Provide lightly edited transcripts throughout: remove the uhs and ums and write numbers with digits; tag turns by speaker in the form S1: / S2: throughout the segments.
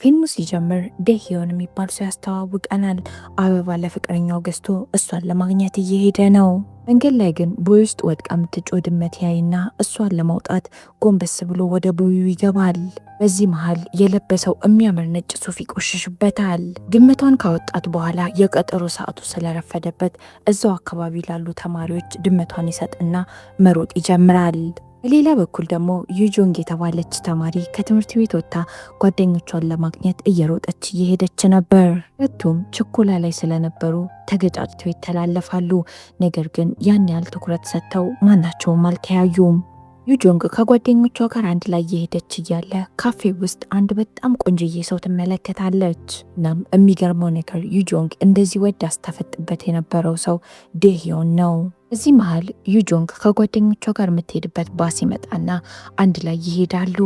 S1: ፊልሙ ሲጀምር ደሂዮን የሚባል ሰው ያስተዋውቀናል። አበባ ለፍቅረኛው ገዝቶ እሷን ለማግኘት እየሄደ ነው። መንገድ ላይ ግን ቦይ ውስጥ ወድቃ የምትጮህ ድመት ያይና እሷን ለማውጣት ጎንበስ ብሎ ወደ ቦዩ ይገባል። በዚህ መሃል የለበሰው የሚያምር ነጭ ሱፍ ይቆሽሽበታል። ድመቷን ካወጣት በኋላ የቀጠሮ ሰዓቱ ስለረፈደበት እዛው አካባቢ ላሉ ተማሪዎች ድመቷን ይሰጥና መሮጥ ይጀምራል። በሌላ በኩል ደግሞ ዩጆንግ የተባለች ተማሪ ከትምህርት ቤት ወጥታ ጓደኞቿን ለማግኘት እየሮጠች እየሄደች ነበር። ሁለቱም ችኮላ ላይ ስለነበሩ ተገጫጭተው ይተላለፋሉ። ነገር ግን ያን ያህል ትኩረት ሰጥተው ማናቸውም አልተያዩም። ዩጆንግ ከጓደኞቿ ጋር አንድ ላይ እየሄደች እያለ ካፌ ውስጥ አንድ በጣም ቆንጅዬ ሰው ትመለከታለች። እናም የሚገርመው ነገር ዩጆንግ እንደዚህ ወዳ ስታፈጥበት የነበረው ሰው ዴሂዮን ነው። እዚህ መሃል ዩጆንግ ከጓደኞቿ ጋር የምትሄድበት ባስ ይመጣና አንድ ላይ ይሄዳሉ።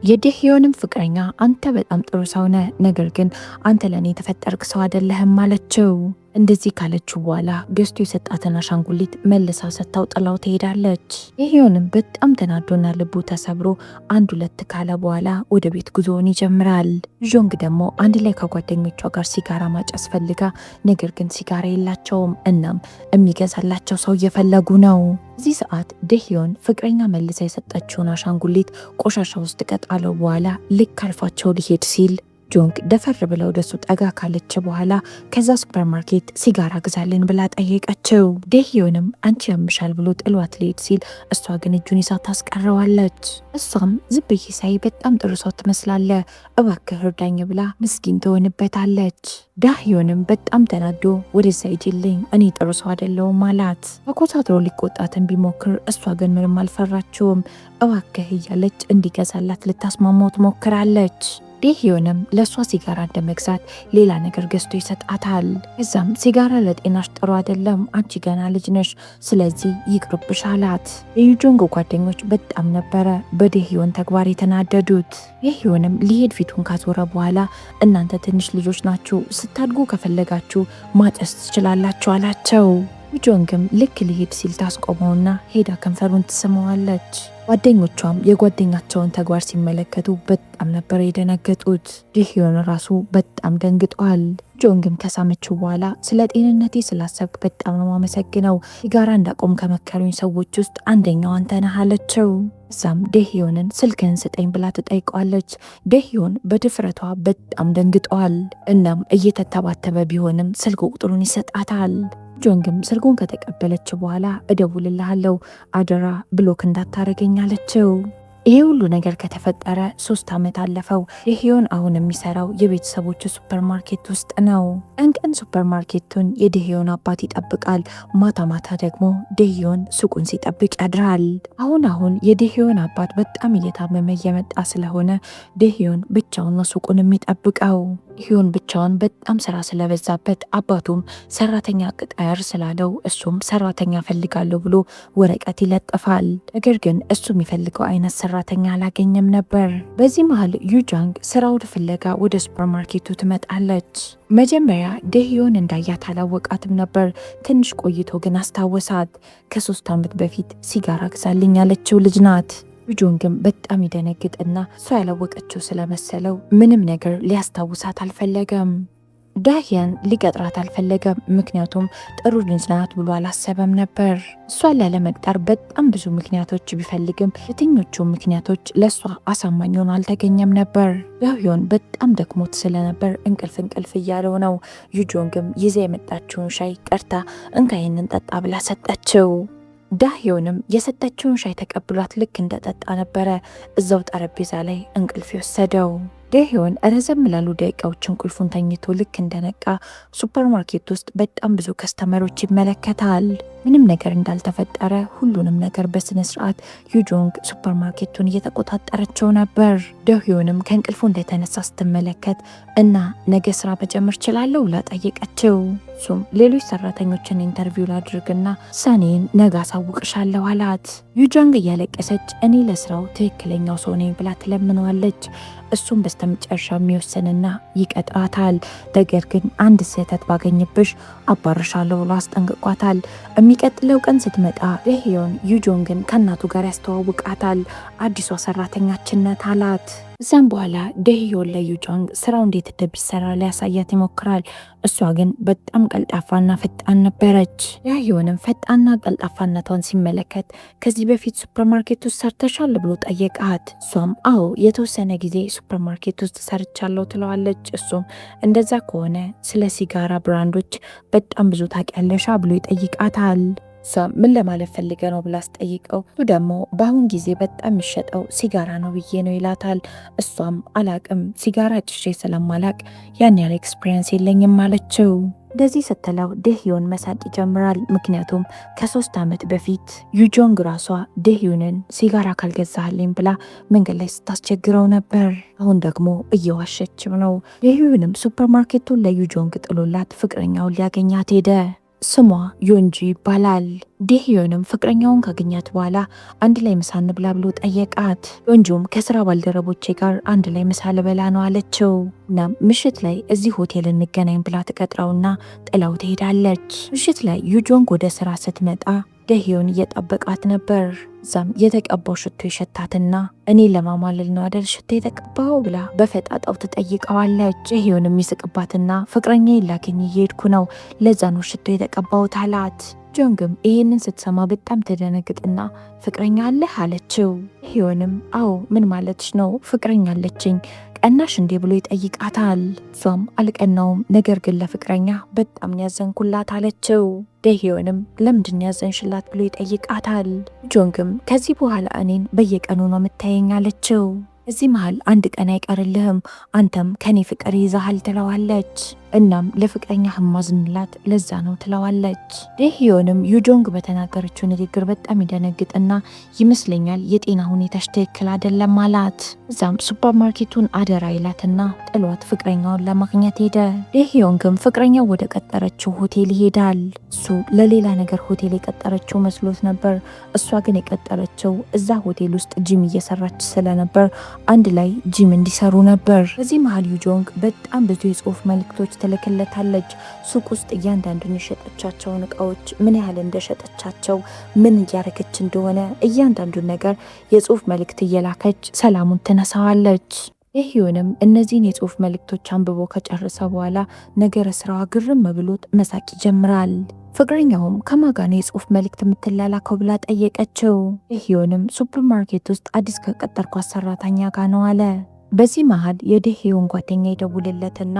S1: የዴሂዮንም ፍቅረኛ አንተ በጣም ጥሩ ሰው ነህ፣ ነገር ግን አንተ ለእኔ የተፈጠርክ ሰው አይደለህም አለችው። እንደዚህ ካለችው በኋላ ገዝቶ የሰጣትን አሻንጉሊት መልሳ ሰጥታው ጥላው ትሄዳለች። ዴሂዮንም በጣም ተናዶና ልቡ ተሰብሮ አንድ ሁለት ካለ በኋላ ወደ ቤት ጉዞውን ይጀምራል። ጆንግ ደግሞ አንድ ላይ ከጓደኞቿ ጋር ሲጋራ ማጨስ ፈልጋ፣ ነገር ግን ሲጋራ የላቸውም። እናም የሚገዛላቸው ሰው እየፈለጉ ነው። እዚህ ሰዓት ደሂዮን ፍቅረኛ መልሳ የሰጠችውን አሻንጉሊት ቆሻሻ ውስጥ ከጣለው በኋላ ልክ አልፏቸው ሊሄድ ሲል ጆንግ ደፈር ብለው ወደሱ ጠጋ ካለች በኋላ ከዛ ሱፐርማርኬት ሲጋራ ግዛልን ብላ ጠየቀችው። ደሂዮንም አንቺ ያምሻል ብሎ ጥሏት ሊሄድ ሲል እሷ ግን እጁን ይዛ ታስቀረዋለች። እሷም ዝም ብዬ ሳይ በጣም ጥሩ ሰው ትመስላለህ፣ እባክህ እርዳኝ ብላ ምስኪን ትሆንበታለች። ዳሂዮንም በጣም ተናዶ ወደዛ ሂጂልኝ እኔ ጥሩ ሰው አይደለሁም አላት። ተኮሳትሮ ሊቆጣትን ቢሞክር እሷ ግን ምንም አልፈራችውም። እባክህ እያለች እንዲገዛላት ልታስማማው ትሞክራለች። ዴሂዮንም ለእሷ ሲጋራ እንደመግዛት ሌላ ነገር ገዝቶ ይሰጣታል። ከዛም ሲጋራ ለጤናሽ ጥሩ አይደለም፣ አንቺ ገና ልጅ ነሽ፣ ስለዚህ ይቅርብሽ አላት። የዩጆንግ ጓደኞች በጣም ነበረ በዴሂዮን ተግባር የተናደዱት። ዴሂዮንም ሊሄድ ፊቱን ካዞረ በኋላ እናንተ ትንሽ ልጆች ናችሁ፣ ስታድጉ ከፈለጋችሁ ማጨስ ትችላላችሁ አላቸው። ዩጆንግም ልክ ሊሄድ ሲል ታስቆመውና ሄዳ ከንፈሩን ትስመዋለች። ጓደኞቿም የጓደኛቸውን ተግባር ሲመለከቱ በጣም ነበር የደነገጡት። ዲሂዮን ራሱ በጣም ደንግጧል። ጆንግም ከሳመችው በኋላ ስለ ጤንነቴ ስላሰብክ በጣም ነው ማመሰግነው፣ ሲጋራ እንዳቆም ከመከሩኝ ሰዎች ውስጥ አንደኛው አንተ ነህ አለችው። እዛም ደሂዮንን ስልክህን ስጠኝ ብላ ትጠይቀዋለች። ደሂዮን በድፍረቷ በጣም ደንግጧል። እናም እየተተባተበ ቢሆንም ስልክ ቁጥሩን ይሰጣታል። ጆንግም ስልኩን ከተቀበለች በኋላ እደውልልሃለሁ አደራ block እንዳታረገኝ አለችው። ይሄ ሁሉ ነገር ከተፈጠረ 3 ዓመት አለፈው። ደሂዮን አሁን የሚሰራው የቤተሰቦቹ ሱፐርማርኬት ውስጥ ነው። ቀን ቀን ሱፐርማርኬቱን የደሂዮን አባት ይጠብቃል። ማታ ማታ ደግሞ ደሂዮን ሱቁን ሲጠብቅ ያድራል። አሁን አሁን የደሂዮን አባት በጣም እየታመመ እየመጣ ስለሆነ ደሂዮን ብቻውን ነው ሱቁን የሚጠብቀው። ደሂዮን ብቻውን በጣም ስራ ስለበዛበት አባቱም ሰራተኛ ቅጠር ስላለው እሱም ሰራተኛ ፈልጋለሁ ብሎ ወረቀት ይለጥፋል። ነገር ግን እሱ የሚፈልገው አይነት ሰራተኛ አላገኘም ነበር። በዚህ መሃል ዩጃንግ ስራውን ፍለጋ ወደ ሱፐርማርኬቱ ትመጣለች። መጀመሪያ ደሂዮን እንዳያት አላወቃትም ነበር። ትንሽ ቆይቶ ግን አስታወሳት። ከ3 ዓመት በፊት ሲጋራ ግዛልኝ ያለችው ልጅ ናት። ዩጆንግም በጣም ይደነግጥና እሷ ያላወቀችው ስለመሰለው ምንም ነገር ሊያስታውሳት አልፈለገም። ዳሂያን ሊቀጥራት አልፈለገም። ምክንያቱም ጥሩ ልጅ ናት ብሎ አላሰበም ነበር። እሷን ላለመቅጠር በጣም ብዙ ምክንያቶች ቢፈልግም የትኞቹ ምክንያቶች ለእሷ አሳማኝ ሆኖ አልተገኘም ነበር። ዳሂዮን በጣም ደክሞት ስለነበር እንቅልፍ እንቅልፍ እያለው ነው። ዩጆንግም ይዛ የመጣችውን ሻይ ቀርታ እንካ ይህንን ጠጣ ብላ ሰጠችው። ዳሂዮንም የሰጠችውን ሻይ ተቀብሏት ልክ እንደጠጣ ነበረ እዛው ጠረጴዛ ላይ እንቅልፍ የወሰደው። ደሂዮን ረዘም ላሉ ደቂቃዎች እንቅልፉን ተኝቶ ልክ እንደነቃ ሱፐርማርኬት ውስጥ በጣም ብዙ customer ኦች ይመለከታል። ምንም ነገር እንዳልተፈጠረ ሁሉንም ነገር በስነ ስርዓት ዩጆንግ ሱፐርማርኬቱን እየተቆጣጠረችው ነበር። ደሂዮንም ከእንቅልፉ እንደተነሳ ስትመለከት እና ነገ ስራ መጀመር እችላለሁ ብላ ጠየቀችው። እሱም ሌሎች ሰራተኞችን interview ላድርግና ውሳኔዬን ነገ አሳውቅሻለሁ አላት። ዩጆንግ እያለቀሰች እኔ ለስራው ትክክለኛው ሰው ነኝ ብላ ትለምነዋለች። እሱም በስተመጨረሻ የሚወስንና ይቀጥራታል። ነገር ግን አንድ ስህተት ባገኝብሽ አባርሻለሁ ብሎ አስጠንቅቋታል። የሚቀጥለው ቀን ስትመጣ ደሂዮን ዩጆንግን ከእናቱ ጋር ያስተዋውቃታል። አዲሷ ሰራተኛችን ናት አላት። እዛም በኋላ ደህዮን ለዩጆንግ ስራው እንዴት እንደሚሰራ ሊያሳያት ይሞክራል። እሷ ግን በጣም ቀልጣፋና ፈጣን ነበረች። ደህዮንም ፈጣንና ቀልጣፋነቷን ሲመለከት ከዚህ በፊት ሱፐርማርኬት ውስጥ ሰርተሻል ብሎ ጠየቃት። እሷም አዎ የተወሰነ ጊዜ ሱፐርማርኬት ውስጥ ሰርቻለሁ ትለዋለች። እሱም እንደዛ ከሆነ ስለ ሲጋራ ብራንዶች በጣም ብዙ ታውቂያለሻ ብሎ ይጠይቃታል። እሷ ምን ለማለት ፈልገ ነው ብላ ስጠይቀው እሱ ደግሞ በአሁን ጊዜ በጣም የሚሸጠው ሲጋራ ነው ብዬ ነው ይላታል። እሷም አላቅም፣ ሲጋራ ጭሼ ስለማላቅ ያን ያህል experience የለኝም አለችው። እንደዚህ ስትለው ደህዮን መሳቅ ይጀምራል። ምክንያቱም ከ3 ዓመት በፊት ዩጆንግ ራሷ ደህዮንን ሲጋራ ካልገዛልኝ ብላ መንገድ ላይ ስታስቸግረው ነበር። አሁን ደግሞ እየዋሸችው ነው። ደህዮንም ሱፐርማርኬቱን ለዩጆንግ ጥሎላት ፍቅረኛውን ሊያገኛት ሄደ። ስሟ ዮንጂ ይባላል። ዴህዮንም ፍቅረኛውን ካገኛት በኋላ አንድ ላይ ምሳ እንብላ ብሎ ጠየቃት። ዮንጁም ከስራ ባልደረቦቼ ጋር አንድ ላይ ምሳ ልበላ ነው አለችው። እናም ምሽት ላይ እዚህ ሆቴል እንገናኝ ብላ ትቀጥረውና ጥላው ትሄዳለች። ምሽት ላይ ዩጆንግ ወደ ስራ ስትመጣ ደህዮን እየጠበቃት ነበር። እዛም የተቀባው ሽቶ የሸታትና እኔ ለማማለል ነው አደል ሽቶ የተቀባው ብላ በፈጣጣው ትጠይቀዋለች። ደህዮንም ይስቅባትና ፍቅረኛ ላገኝ እየሄድኩ ነው፣ ለዛ ነው ሽቶ የተቀባውት አላት። ጆንግም ይህንን ስትሰማ በጣም ትደነግጥና ፍቅረኛ አለህ አለችው። ደህዮንም አዎ፣ ምን ማለትሽ ነው? ፍቅረኛ አለችኝ፣ ቀናሽ እንዴ ብሎ ይጠይቃታል። እሷም አልቀናውም፣ ነገር ግን ለፍቅረኛ በጣም ያዘንኩላት አለችው። ደህዮንም ለምንድን ያዘንሽላት ብሎ ይጠይቃታል። ጆንግም ከዚህ በኋላ እኔን በየቀኑ ነው የምታየኝ አለችው። እዚህ መሃል አንድ ቀን አይቀርልህም፣ አንተም ከኔ ፍቅር ይዛሃል ትለዋለች። እናም ለፍቅረኛ ህማዝንላት ለዛ ነው ትለዋለች። ደህዮንም ዩጆንግ በተናገረችው ንግግር በጣም ይደነግጥና ይመስለኛል የጤና ሁኔታሽ ትክክል አይደለም አላት። እዛም ሱፐርማርኬቱን አደራ ይላትና ጥሏት ፍቅረኛውን ለማግኘት ሄደ። ደህዮን ፍቅረኛው ወደ ቀጠረችው ሆቴል ይሄዳል። እሱ ለሌላ ነገር ሆቴል የቀጠረችው መስሎት ነበር። እሷ ግን የቀጠረችው እዛ ሆቴል ውስጥ ጂም እየሰራች ስለነበር አንድ ላይ ጂም እንዲሰሩ ነበር። በዚህ መሀል ዩጆንግ በጣም ብዙ የጽሁፍ መልእክቶች ትልክለታለች። ሱቅ ውስጥ እያንዳንዱን የሸጠቻቸውን እቃዎች፣ ምን ያህል እንደሸጠቻቸው፣ ምን እያደረገች እንደሆነ እያንዳንዱን ነገር የጽሁፍ መልእክት እየላከች ሰላሙን ትነሳዋለች። ይህንም እነዚህን የጽሁፍ መልእክቶች አንብቦ ከጨረሰ በኋላ ነገረ ስራዋ ግርም ብሎት መሳቅ ይጀምራል። ፍቅረኛውም ከማን ጋር ነው የጽሁፍ መልእክት የምትላላከው ብላ ጠየቀችው። ይህንም ሱፐርማርኬት ውስጥ አዲስ ከቀጠርኳት ሰራተኛ ጋር ነው አለ። በዚህ መሀል የደሄውን ጓደኛ ይደውልለትና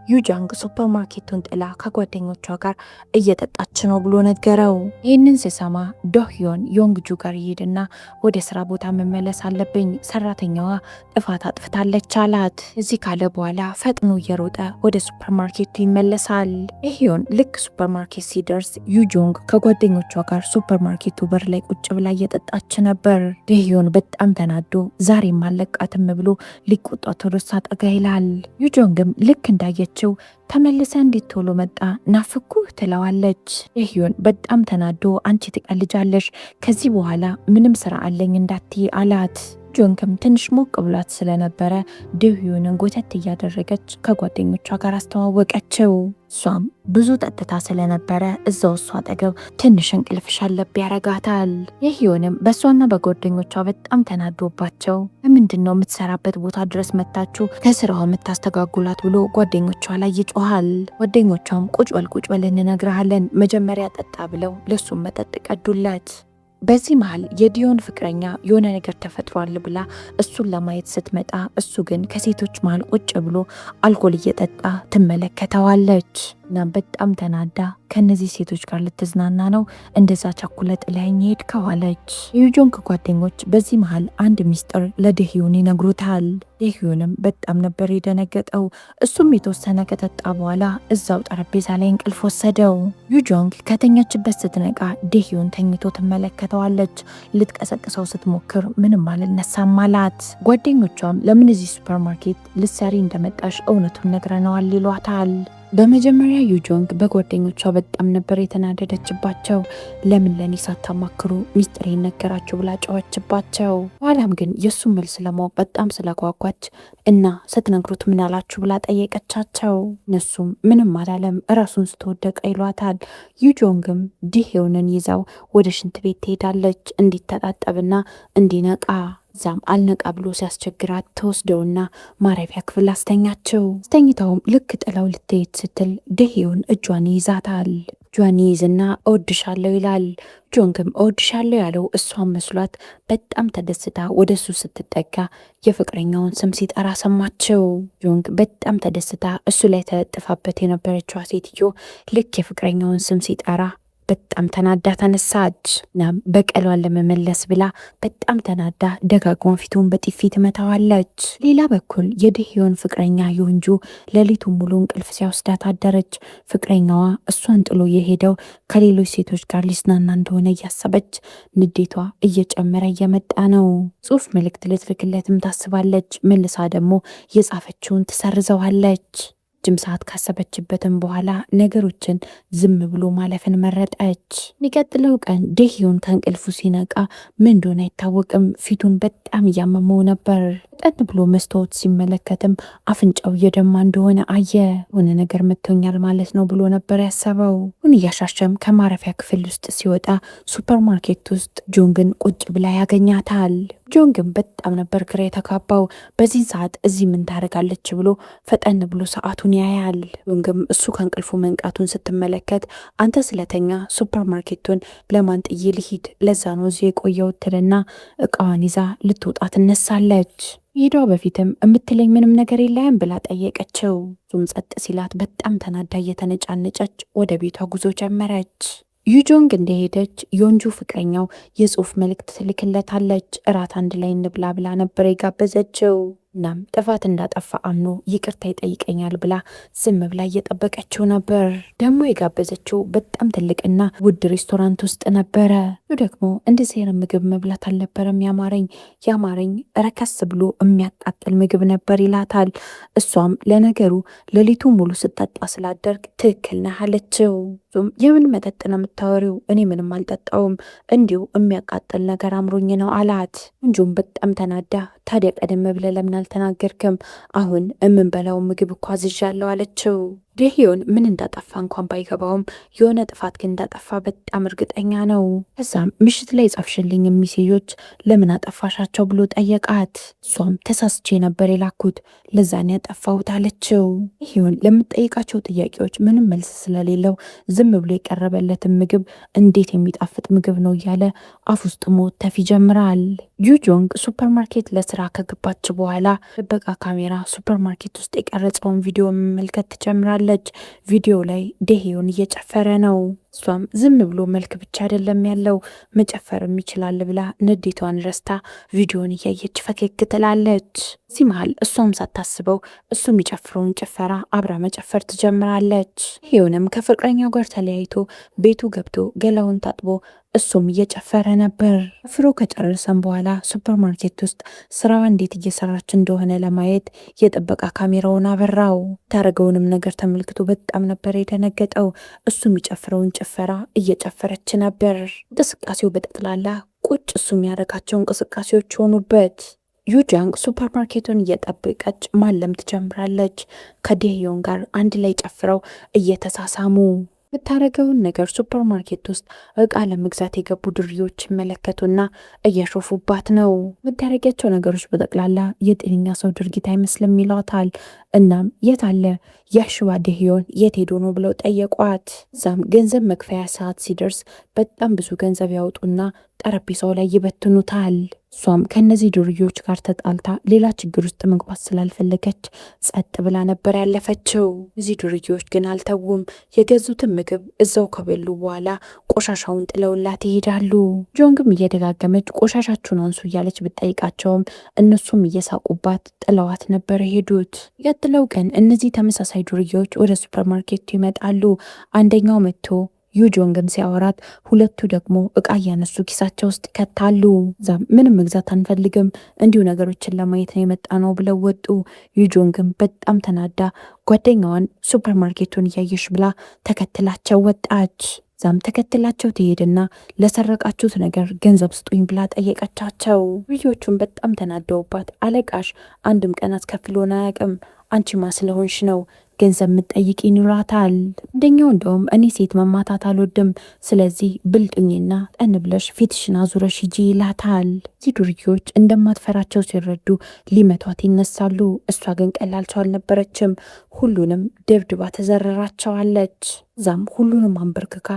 S1: ዩጃንግ ሱፐርማርኬቱን ጥላ ከጓደኞቿ ጋር እየጠጣች ነው ብሎ ነገረው። ይህንን ሲሰማ ዶህዮን ዮንግጁ ጋር ይሄድና ወደ ስራ ቦታ መመለስ አለብኝ፣ ሰራተኛዋ ጥፋት አጥፍታለች አላት። እዚህ ካለ በኋላ ፈጥኖ እየሮጠ ወደ ሱፐርማርኬቱ ይመለሳል። ደህዮን ልክ ሱፐርማርኬት ሲደርስ ዩጆንግ ከጓደኞቿ ጋር ሱፐርማርኬቱ በር ላይ ቁጭ ብላ እየጠጣች ነበር። ደህዮን በጣም ተናዶ ዛሬም አለቃትም ብሎ ሊቆጣት ወደ እሷ ጠጋ ይላል። ዩጆንግም ልክ እንዳየችው ተመልሰ እንዴት ቶሎ መጣ፣ ናፍኩህ ትለዋለች። ደህዮን በጣም ተናዶ አንቺ ትቀልጃለሽ፣ ከዚህ በኋላ ምንም ስራ አለኝ እንዳትይ አላት። ጆንግም ትንሽ ሞቅ ብሏት ስለነበረ ደህዮንን ጎተት እያደረገች ከጓደኞቿ ጋር አስተዋወቀችው። እሷም ብዙ ጠጥታ ስለነበረ እዛው እሷ አጠገብ ትንሽ እንቅልፍ ሸለብ ያረጋታል። ይህንም በእሷና በጓደኞቿ በጣም ተናዶባቸው ለምንድን ነው የምትሰራበት ቦታ ድረስ መታችሁ ከስራዋ የምታስተጋጉላት ብሎ ጓደኞቿ ላይ ይጮሃል። ጓደኞቿም ቁጭ በል ቁጭ በል እንነግርሃለን፣ መጀመሪያ ጠጣ ብለው ለሱም መጠጥ ቀዱለት። በዚህ መሀል የዲዮን ፍቅረኛ የሆነ ነገር ተፈጥሯል ብላ እሱን ለማየት ስትመጣ እሱ ግን ከሴቶች መሀል ቁጭ ብሎ አልኮል እየጠጣ ትመለከተዋለች። እናም በጣም ተናዳ ከነዚህ ሴቶች ጋር ልትዝናና ነው፣ እንደዛ ቸኩለ ጥለኸኝ ሄድከው አለች። የዩጆንግ ጓደኞች በዚህ መሀል አንድ ሚስጥር ለደህዩን ይነግሩታል። ደህዩንም በጣም ነበር የደነገጠው። እሱም የተወሰነ ከጠጣ በኋላ እዛው ጠረጴዛ ላይ እንቅልፍ ወሰደው። ዩጆንግ ከተኛችበት ስትነቃ ደህዩን ተኝቶ ትመለከተዋለች። ልትቀሰቅሰው ስትሞክር ምንም አልነሳም አላት። ጓደኞቿም ለምን እዚህ ሱፐርማርኬት ልትሰሪ እንደመጣሽ እውነቱን ነግረነዋል ይሏታል። በመጀመሪያ ዩጆንግ በጓደኞቿ በጣም ነበር የተናደደችባቸው። ለምን ለኔ ሳታማክሩ ሚስጥሬን ነገራችሁ ብላ ጮኸችባቸው። በኋላም ግን የእሱን መልስ ለማወቅ በጣም ስለጓጓች እና ስትነግሩት ምን አላችሁ ብላ ጠየቀቻቸው። እነሱም ምንም አላለም፣ እራሱን ስቶ ወደቀ ይሏታል። ዩጆንግም ዲሄውንን ይዛው ወደ ሽንት ቤት ትሄዳለች እንዲተጣጠብና እንዲነቃ። እዛም አልነቃ ብሎ ሲያስቸግራት ተወስደውና ማረፊያ ክፍል አስተኛቸው። አስተኝታውም ልክ ጥላው ልትሄድ ስትል ደሄውን እጇን ይይዛታል። እጇን ይይዝና እወድሻለሁ ይላል። ጆንግም እወድሻለሁ ያለው እሷን መስሏት በጣም ተደስታ ወደ እሱ ስትጠጋ የፍቅረኛውን ስም ሲጠራ ሰማችው። ጆንግ በጣም ተደስታ እሱ ላይ ተለጥፋበት የነበረችዋ ሴትዮ ልክ የፍቅረኛውን ስም ሲጠራ በጣም ተናዳ ተነሳች። እናም በቀሏን ለመመለስ ብላ በጣም ተናዳ ደጋግማ ፊቱን በጥፊ ትመታዋለች። ሌላ በኩል የድህዮን ፍቅረኛ ዮንጁ ሌሊቱን ሙሉ እንቅልፍ ሲያወስዳት አደረች። ፍቅረኛዋ እሷን ጥሎ የሄደው ከሌሎች ሴቶች ጋር ሊዝናና እንደሆነ እያሰበች ንዴቷ እየጨመረ እየመጣ ነው። ጽሁፍ መልእክት ልትልክለትም ታስባለች። መልሳ ደግሞ የጻፈችውን ትሰርዘዋለች። ረጅም ሰዓት ካሰበችበትም በኋላ ነገሮችን ዝም ብሎ ማለፍን መረጠች። የሚቀጥለው ቀን ደሂውን ከእንቅልፉ ሲነቃ ምን እንደሆነ አይታወቅም፣ ፊቱን በጣም እያመመው ነበር። ፈጠን ብሎ መስታወት ሲመለከትም አፍንጫው እየደማ እንደሆነ አየ። የሆነ ነገር መጥቶኛል ማለት ነው ብሎ ነበር ያሰበው። ሁን እያሻሸም ከማረፊያ ክፍል ውስጥ ሲወጣ ሱፐርማርኬት ውስጥ ጆንግን ቁጭ ብላ ያገኛታል። ጆንግን በጣም ነበር ግራ የተጋባው። በዚህ ሰዓት እዚህ ምን ታደርጋለች ብሎ ፈጠን ብሎ ሰዓቱን ያያል። ጆንግም እሱ ከእንቅልፉ መንቃቱን ስትመለከት አንተ ስለተኛ ሱፐርማርኬቱን ለማን ጥዬ ልሂድ? ለዛ ነው እዚህ የቆየሁት ትልና እቃዋን ይዛ ልትወጣ ትነሳለች። ሄዷ በፊትም የምትለኝ ምንም ነገር የለም ብላ ጠየቀችው። እሱም ጸጥ ሲላት በጣም ተናዳ እየተነጫነጨች ወደ ቤቷ ጉዞ ጀመረች። ዩጆንግ እንደሄደች ዮንጁ ፍቅረኛው የጽሁፍ መልእክት ትልክለታለች። እራት አንድ ላይ እንብላ ብላ ነበር የጋበዘችው። እናም ጥፋት እንዳጠፋ አምኖ ይቅርታ ይጠይቀኛል ብላ ዝም ብላ እየጠበቀችው ነበር። ደግሞ የጋበዘችው በጣም ትልቅና ውድ ሬስቶራንት ውስጥ ነበረ። ደግሞ እንደዚህ አይነት ምግብ መብላት አልነበረም ያማረኝ ያማረኝ ረከስ ብሎ የሚያቃጥል ምግብ ነበር ይላታል። እሷም ለነገሩ ሌሊቱ ሙሉ ስጠጣ ስላደርግ ትክክል ነህ አለችው። እሱም የምን መጠጥ ነው የምታወሪው? እኔ ምንም አልጠጣውም፣ እንዲሁ የሚያቃጥል ነገር አምሮኝ ነው አላት። እንጁም በጣም ተናዳ ታዲያ ቀደም ብለህ ለምን አልተናገርክም? አሁን የምንበላው ምግብ እኮ አዝዣለሁ አለችው። ደሂዮን ምን እንዳጠፋ እንኳን ባይገባውም የሆነ ጥፋት ግን እንዳጠፋ በጣም እርግጠኛ ነው። ከዛም ምሽት ላይ የጻፍሽልኝ ሚሴጆች ለምን አጠፋሻቸው ብሎ ጠየቃት። እሷም ተሳስቼ ነበር የላኩት ለዛን ያጠፋሁት አለችው። ደሂዮን ለምትጠይቃቸው ጥያቄዎች ምንም መልስ ስለሌለው ዝም ብሎ የቀረበለትን ምግብ እንዴት የሚጣፍጥ ምግብ ነው እያለ አፍ ውስጥ መወተፍ ይጀምራል። ዩጆንግ ሱፐርማርኬት ለስራ ከገባች በኋላ ጥበቃ ካሜራ ሱፐርማርኬት ውስጥ የቀረጸውን ቪዲዮ መመልከት ትጀምራለች። ቪዲዮ ላይ ደሄዮን እየጨፈረ ነው። እሷም ዝም ብሎ መልክ ብቻ አይደለም ያለው መጨፈርም ይችላል ብላ ንዴቷን ረስታ ቪዲዮን እያየች ፈገግ ትላለች። እዚህ መሀል እሷም ሳታስበው እሱ የሚጨፍረውን ጭፈራ አብራ መጨፈር ትጀምራለች። ይሁንም ከፍቅረኛው ጋር ተለያይቶ ቤቱ ገብቶ ገላውን ታጥቦ እሱም እየጨፈረ ነበር። ጨፍሮ ከጨረሰም በኋላ ሱፐርማርኬት ውስጥ ስራዋ እንዴት እየሰራች እንደሆነ ለማየት የጥበቃ ካሜራውን አበራው። ታረገውንም ነገር ተመልክቶ በጣም ነበር የደነገጠው። እሱ የሚጨፍረውን ጭፈራ እየጨፈረች ነበር። እንቅስቃሴው በጠቅላላ ቁጭ እሱ የሚያደርጋቸው እንቅስቃሴዎች ሆኑበት። ዩጃንግ ሱፐርማርኬቱን እየጠበቀች ማለም ትጀምራለች። ከዴዮን ጋር አንድ ላይ ጨፍረው እየተሳሳሙ የምታደርገውን ነገር ሱፐርማርኬት ውስጥ እቃ ለመግዛት የገቡ ዱርዬዎች ይመለከቱና እያሾፉባት ነው። የምታደርጊያቸው ነገሮች በጠቅላላ የጤነኛ ሰው ድርጊት አይመስልም ይሏታል። እናም የት አለ ያሽዋ ደህዮን የት ሄዶ ነው ብለው ጠየቋት። እዛም ገንዘብ መክፈያ ሰዓት ሲደርስ በጣም ብዙ ገንዘብ ያወጡና ጠረጴዛው ላይ ይበትኑታል። እሷም ከእነዚህ ዱርዬዎች ጋር ተጣልታ ሌላ ችግር ውስጥ መግባት ስላልፈለገች ጸጥ ብላ ነበር ያለፈችው። እዚህ ዱርዬዎች ግን አልተዉም። የገዙትን ምግብ እዛው ከበሉ በኋላ ቆሻሻውን ጥለውላት ይሄዳሉ። ጆንግም እየደጋገመች ቆሻሻችሁን አንሱ እያለች ብትጠይቃቸውም እነሱም እየሳቁባት ጥለዋት ነበር የሄዱት። ቀጥለው ቀን እነዚህ ተመሳሳይ ዱርዬዎች ወደ ሱፐርማርኬቱ ይመጣሉ። አንደኛው መጥቶ ዩጆንግን ሲያወራት ሁለቱ ደግሞ እቃ እያነሱ ኪሳቸው ውስጥ ይከታሉ። እዛም ምንም መግዛት አንፈልግም እንዲሁ ነገሮችን ለማየት ነው የመጣ ነው ብለው ወጡ። ዩጆንግን በጣም ተናዳ ጓደኛዋን ሱፐርማርኬቱን እያየሽ ብላ ተከትላቸው ወጣች። ዛም ተከትላቸው ትሄድና ለሰረቃችሁት ነገር ገንዘብ ስጡኝ ብላ ጠየቀቻቸው። ልጆቹን በጣም ተናደውባት አለቃሽ አንድም ቀን አስከፍሎን አያውቅም፣ አንቺማ ስለሆንሽ ነው ገንዘብ የምትጠይቂን ይሏታል። አንደኛው እንደውም እኔ ሴት መማታት አልወድም፣ ስለዚህ ብልጡኝና ጠን ብለሽ ፊትሽን አዙረሽ ሂጂ ይላታል። እዚህ ዱርዬዎች እንደማትፈራቸው ሲረዱ ሊመቷት ይነሳሉ። እሷ ግን ቀላል ሰው አልነበረችም። ሁሉንም ደብድባ ተዘረራቸዋለች። እዛም ሁሉንም አንበርክካ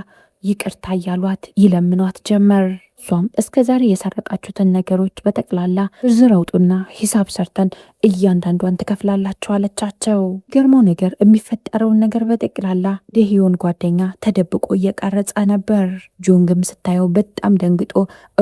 S1: ይቅርታ እያሏት ይለምኗት ጀመር። እሷም እስከ ዛሬ የሰረቃችሁትን ነገሮች በጠቅላላ ዝርዝር አውጡና ሂሳብ ሰርተን እያንዳንዷን ትከፍላላችሁ አለቻቸው። ገርመው ነገር የሚፈጠረውን ነገር በጠቅላላ ደህዮን ጓደኛ ተደብቆ እየቀረጸ ነበር። ጆንግም ስታየው በጣም ደንግጦ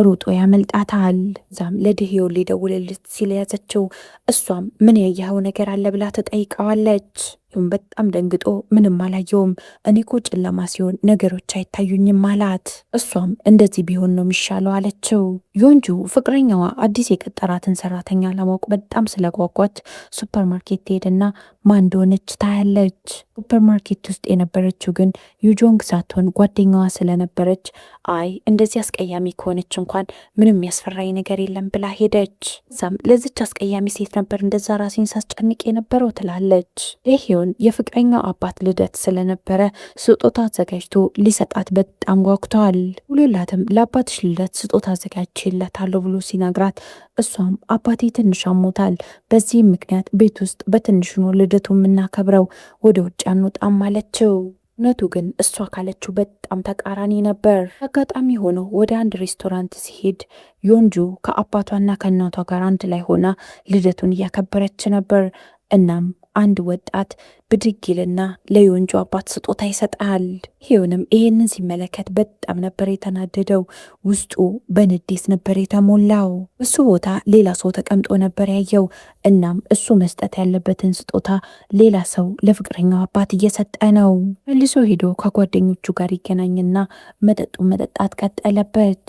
S1: ሮጦ ያመልጣታል። ዛም ለደህዮን ሊደውልልት ሲል ያዘችው። እሷም ምን ያየኸው ነገር አለ ብላ ትጠይቀዋለች። እሱም በጣም ደንግጦ ምንም አላየውም፣ እኔ እኮ ጨለማ ሲሆን ነገሮች አይታዩኝም አላት። እሷም እንደዚህ ቢሆን ነው የሚሻለው አለችው። ዮንጁ ፍቅረኛዋ አዲስ የቀጠራትን ሰራተኛ ለማወቅ በጣም ስለጓጓች ሱፐርማርኬት ትሄድና ማን እንደሆነች ታያለች። ሱፐርማርኬት ውስጥ የነበረችው ግን ዩጆንግ ሳትሆን ጓደኛዋ ስለነበረች አይ እንደዚህ አስቀያሚ ከሆነች እንኳን ምንም ያስፈራኝ ነገር የለም ብላ ሄደች። እዛም ለዚች አስቀያሚ ሴት ነበር እንደዛ ራሴን ሳስጨንቅ የነበረው ትላለች። ደሂዮን የፍቅረኛው አባት ልደት ስለነበረ ስጦታ አዘጋጅቶ ሊሰጣት በጣም ጓጉተዋል። ውሎላትም ለአባትሽ ልደት ስጦታ አዘጋጅቼለታለሁ ብሎ ሲነግራት እሷም አባቴ ትንሽ አሞታል፣ በዚህም ምክንያት ቤት ውስጥ በትንሹ ነው ልደቱ የምናከብረው፣ ወደ ውጭ አንወጣም አለችው። እውነቱ ግን እሷ ካለችው በጣም ተቃራኒ ነበር። አጋጣሚ ሆኖ ወደ አንድ ሬስቶራንት ሲሄድ ዮንጁ ከአባቷና ከእናቷ ጋር አንድ ላይ ሆና ልደቱን እያከበረች ነበር። እናም አንድ ወጣት ብድግ ይልና ለዮንጁ አባት ስጦታ ይሰጣል። ይሁንም ይሄንን ሲመለከት በጣም ነበር የተናደደው። ውስጡ በንዴት ነበር የተሞላው። እሱ ቦታ ሌላ ሰው ተቀምጦ ነበር ያየው። እናም እሱ መስጠት ያለበትን ስጦታ ሌላ ሰው ለፍቅረኛው አባት እየሰጠ ነው። መልሶ ሄዶ ከጓደኞቹ ጋር ይገናኝና መጠጡን መጠጣት ቀጠለበት።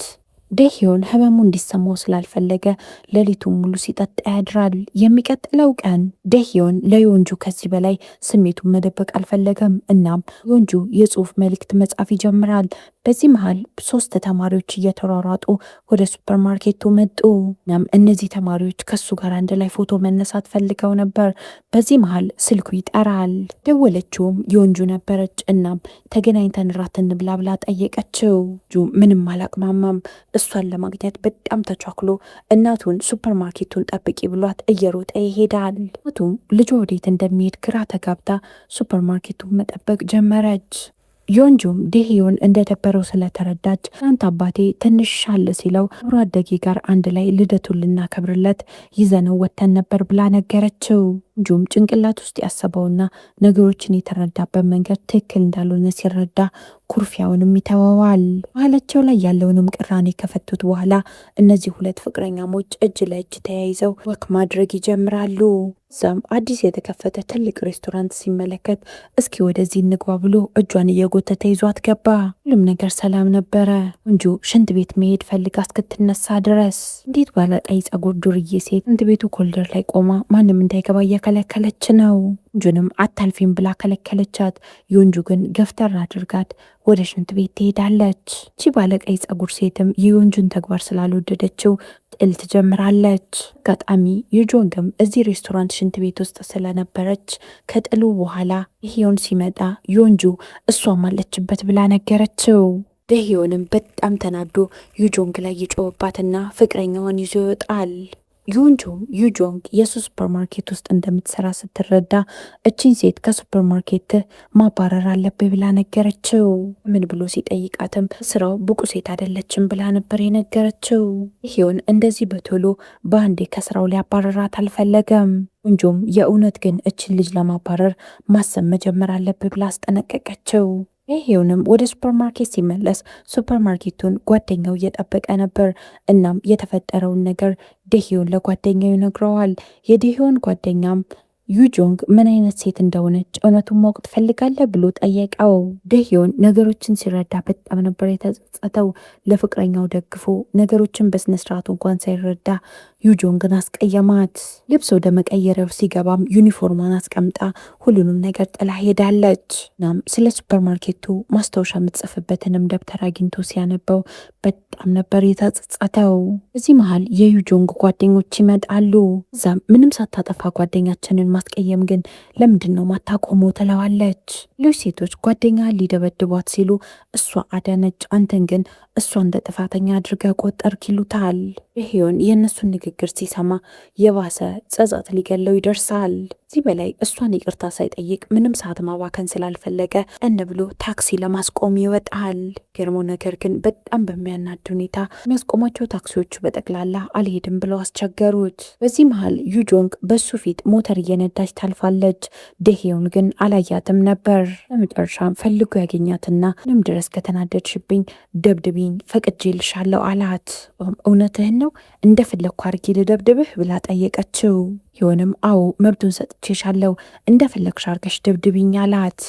S1: ደሂዮን ህመሙ እንዲሰማው ስላልፈለገ ሌሊቱን ሙሉ ሲጠጣ ያድራል። የሚቀጥለው ቀን ደሂዮን ለዮንጁ ከዚህ በላይ ስሜቱን መደበቅ አልፈለገም። እናም ዮንጁ የጽሁፍ መልእክት መጻፍ ይጀምራል። በዚህ መሃል 3 ተማሪዎች እየተሯሯጡ ወደ ሱፐርማርኬቱ መጡ። እናም እነዚህ ተማሪዎች ከሱ ጋር አንድ ላይ ፎቶ መነሳት ፈልገው ነበር። በዚህ መሃል ስልኩ ይጠራል። ደወለችውም ዮንጁ ነበረች። እናም ተገናኝተን ራት እንብላ ብላ ጠየቀችው። ጁ ምንም አላቅማማም። እሷን ለማግኘት በጣም ተቻክሎ እናቱን ሱፐርማርኬቱን ጠብቂ ብሏት እየሮጠ ይሄዳል። እናቱም ልጇ ወዴት እንደሚሄድ ግራ ተጋብታ ሱፐርማርኬቱን መጠበቅ ጀመረች። ዮንጁም ደሂዮን እንደደበረው ስለተረዳች ትናንት አባቴ ትንሽ ሻል ሲለው አብሮ አደጌ ጋር አንድ ላይ ልደቱን ልናከብርለት ይዘነው ወተን ነበር ብላ ነገረችው። ዮንጁም ጭንቅላት ውስጥ ያሰበውና ነገሮችን የተረዳበት መንገድ ትክክል እንዳልሆነ ሲረዳ ኩርፊያውንም ይተወዋል። መሀላቸው ላይ ያለውንም ቅራኔ ከፈቱት በኋላ እነዚህ ሁለት ፍቅረኛሞች እጅ ለእጅ ተያይዘው walk ማድረግ ይጀምራሉ። እዛም አዲስ የተከፈተ ትልቅ ሬስቶራንት ሲመለከት እስኪ ወደዚህ እንግባ ብሎ እጇን እየጎተተ ይዟት ገባ። ሁሉም ነገር ሰላም ነበረ። ዮንጁ ሽንት ቤት መሄድ ፈልጋ እስክትነሳ ድረስ እንዴት ባለ ቀይ ጸጉር ዱርዬ ሴት ሽንት ቤቱ ኮሪደር ላይ ቆማ ማንም እንዳይገባ እየከለከለች ነው። ዮንጁንም አታልፊም ብላ ከለከለቻት። ዮንጁ ግን ገፍተር አድርጋት ወደ ሽንት ቤት ትሄዳለች። ቺ ባለቀይ ጸጉር ሴትም የዮንጁን ተግባር ስላልወደደችው ጥል ትጀምራለች። አጋጣሚ ዩጆንግም እዚህ ሬስቶራንት ሽንት ቤት ውስጥ ስለነበረች ከጥሉ በኋላ ይሄውን ሲመጣ ዮንጁ እሷም አለችበት ብላ ነገረችው። ደሂዮንም በጣም ተናዶ ዩጆንግ ላይ ይጮህባትና ፍቅረኛዋን ይዞ ይወጣል። ዮንጁም ዩጆንግ የሱ ሱፐርማርኬት ውስጥ እንደምትሰራ ስትረዳ እቺን ሴት ከሱፐርማርኬት ማባረር አለብህ ብላ ነገረችው። ምን ብሎ ሲጠይቃትም ስራው ብቁ ሴት አይደለችም ብላ ነበር የነገረችው። ይሁን እንደዚህ በቶሎ በአንዴ ከስራው ሊያባረራት አልፈለገም። ዮንጁም የእውነት ግን እችን ልጅ ለማባረር ማሰብ መጀመር አለብህ ብላ አስጠነቀቀችው። ይሄውንም ወደ ሱፐርማርኬት ሲመለስ ሱፐርማርኬቱን ጓደኛው እየጠበቀ ነበር። እናም የተፈጠረውን ነገር ደሂዮን ለጓደኛው ይነግረዋል። የደሂዮን ጓደኛም ዩጆንግ ምን አይነት ሴት እንደሆነች እውነቱን ማወቅ ትፈልጋለህ ብሎ ጠየቀው። ደሂዮን ነገሮችን ሲረዳ በጣም ነበር የተጸጸተው። ለፍቅረኛው ደግፎ ነገሮችን በስነስርዓቱ እንኳን ሳይረዳ ዩጆንግን አስቀየማት። ልብስ ወደ መቀየሪያው ሲገባም ዩኒፎርሟን አስቀምጣ ሁሉንም ነገር ጥላ ሄዳለች። እናም ስለ ሱፐርማርኬቱ ማስታወሻ የምትጽፍበትንም ደብተር አግኝቶ ሲያነበው በጣም ነበር የተጸጸተው። እዚህ መሀል የዩጆንግ ጓደኞች ይመጣሉ። እዛም ምንም ሳታጠፋ ጓደኛችንን ማስቀየም ግን ለምንድን ነው ማታቆመው? ትለዋለች። ሌሎች ሴቶች ጓደኛ ሊደበድቧት ሲሉ እሷ አዳነች፣ አንተን ግን እሷ እንደ ጥፋተኛ አድርገህ ቆጠርክ ይሉታል። ደሂዮን የእነሱን ንግግር ሲሰማ የባሰ ጸጸት ሊገለው ይደርሳል። ከዚህ በላይ እሷን ይቅርታ ሳይጠይቅ ምንም ሰዓት ማባከን ስላልፈለገ እን ብሎ ታክሲ ለማስቆም ይወጣል። ገርሞ ነገር ግን በጣም በሚያናድ ሁኔታ የሚያስቆማቸው ታክሲዎቹ በጠቅላላ አልሄድም ብለው አስቸገሩት። በዚህ መሀል ዩጆንግ በሱ ፊት ሞተር እየነዳች ታልፋለች። ደሄውን ግን አላያትም ነበር። በመጨረሻም ፈልጎ ያገኛትና ምንም ድረስ ከተናደድሽብኝ ደብድቢኝ ፈቅጄልሻለሁ አላት። እውነትህን ነው እንደፈለግኩ አድርጌ ልደብድብህ ብላ ጠየቀችው። ይሆንም አዎ መብቱን ሰጥቼሻለሁ እንደፈለግሽ አድርገሽ ደብድቢኝ አላት።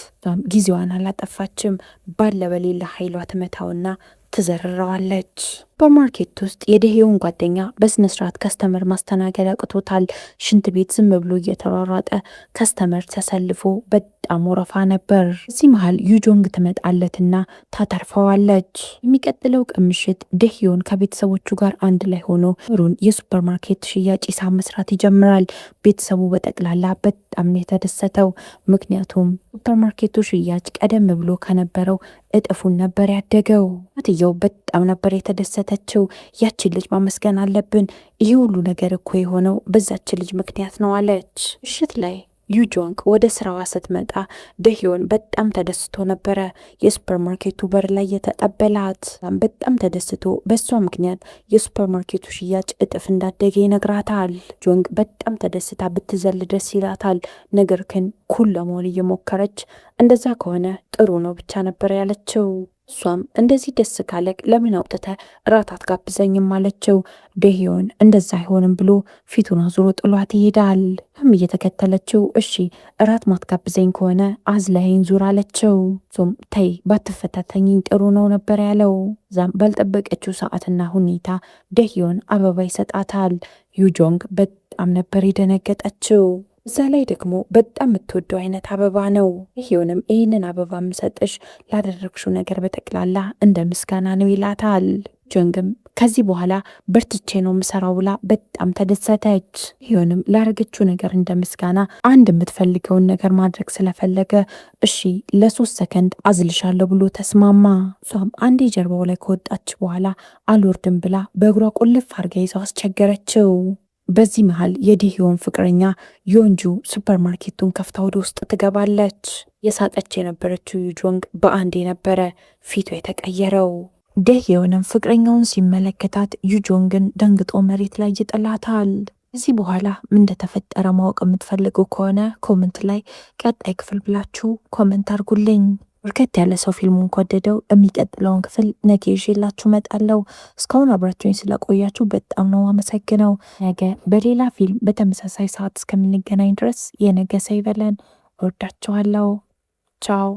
S1: ጊዜዋን አላጠፋችም። ባለ በሌላ ኃይሏ ትመታውና ትዘርረዋለች። ሱፐርማርኬት ውስጥ የደሄውን ጓደኛ በስነ ስርዓት customer ማስተናገድ አቅቶታል። ሽንት ቤት ዝም ብሎ እየተሯሯጠ customer ተሰልፎ በጣም ወረፋ ነበር። እዚህ መሀል ዩጆንግ ትመጣለትና ታተርፈዋለች። የሚቀጥለው ቀን ምሽት ደሄውን ከቤተሰቦቹ ጋር አንድ ላይ ሆኖ ሩን የሱፐርማርኬት ሽያጭ ሂሳብ መስራት ይጀምራል። ቤተሰቡ በጠቅላላ በጣም ነው የተደሰተው። ምክንያቱም ሱፐርማርኬቱ ሽያጭ ቀደም ብሎ ከነበረው እጥፉን ነበር ያደገው። እናትየው በጣም ነበር የተደሰተችው። ያችን ልጅ ማመስገን አለብን፣ ይህ ሁሉ ነገር እኮ የሆነው በዛች ልጅ ምክንያት ነው አለች። ምሽት ላይ ዩጆንግ ወደ ስራዋ ስትመጣ ደሂዮን በጣም ተደስቶ ነበረ። የሱፐርማርኬቱ በር ላይ የተቀበላት በጣም ተደስቶ በእሷ ምክንያት የሱፐርማርኬቱ ሽያጭ እጥፍ እንዳደገ ይነግራታል። ጆንግ በጣም ተደስታ ብትዘል ደስ ይላታል። ነገር ግን cool ለመሆን እየሞከረች እንደዛ ከሆነ ጥሩ ነው ብቻ ነበር ያለችው። እሷም እንደዚህ ደስ ካለክ ለምን አውጥተህ እራት አትጋብዘኝም አለችው። ደሂዮን እንደዛ አይሆንም ብሎ ፊቱን አዙሮ ጥሏት ይሄዳል። እም እየተከተለችው እሺ እራት ማትጋብዘኝ ከሆነ አዝለኸኝ ዙር አለችው። እሱም ተይ ባትፈታተኝኝ ጥሩ ነው ነበር ያለው። ዛም ባልጠበቀችው ሰዓትና ሁኔታ ደሂዮን አበባ ይሰጣታል። ዩጆንግ በጣም ነበር የደነገጠችው። እዛ ላይ ደግሞ በጣም የምትወደው አይነት አበባ ነው። ይሄውንም ይህንን አበባ የምሰጥሽ ላደረግሽው ነገር በጠቅላላ እንደ ምስጋና ነው ይላታል። ጆንግም ከዚህ በኋላ በርትቼ ነው ምሰራው ብላ በጣም ተደሰተች። ይሁንም ላረገችው ነገር እንደ ምስጋና አንድ የምትፈልገውን ነገር ማድረግ ስለፈለገ እሺ ለ3 ሰከንድ አዝልሻለሁ ብሎ ተስማማ። እሷም አንዴ ጀርባው ላይ ከወጣች በኋላ አልወርድም ብላ በእግሯ ቁልፍ አርጋ ይዘው አስቸገረችው። በዚህ መሃል የዲሂዮን ፍቅረኛ ዮንጁ ሱፐርማርኬቱን ከፍታ ወደ ውስጥ ትገባለች። የሳቀች የነበረችው ዩጆንግ በአንድ የነበረ ፊቱ የተቀየረው። ደሂዮንም ፍቅረኛውን ሲመለከታት ዩጆንግን ደንግጦ መሬት ላይ ይጥላታል። ከዚህ በኋላ ምን እንደተፈጠረ ማወቅ የምትፈልጉ ከሆነ comment ላይ ቀጣይ ክፍል ብላችሁ comment አድርጉልኝ። በርከት ያለ ሰው ፊልሙን ከወደደው የሚቀጥለውን ክፍል ነገ ይዤላችሁ እመጣለሁ። እስካሁን አብራችሁኝ ስለቆያችሁ በጣም ነው አመሰግነው። ነገ በሌላ ፊልም በተመሳሳይ ሰዓት እስከምንገናኝ ድረስ የነገ ሰው ይበለን። እወዳችኋለሁ። ቻው።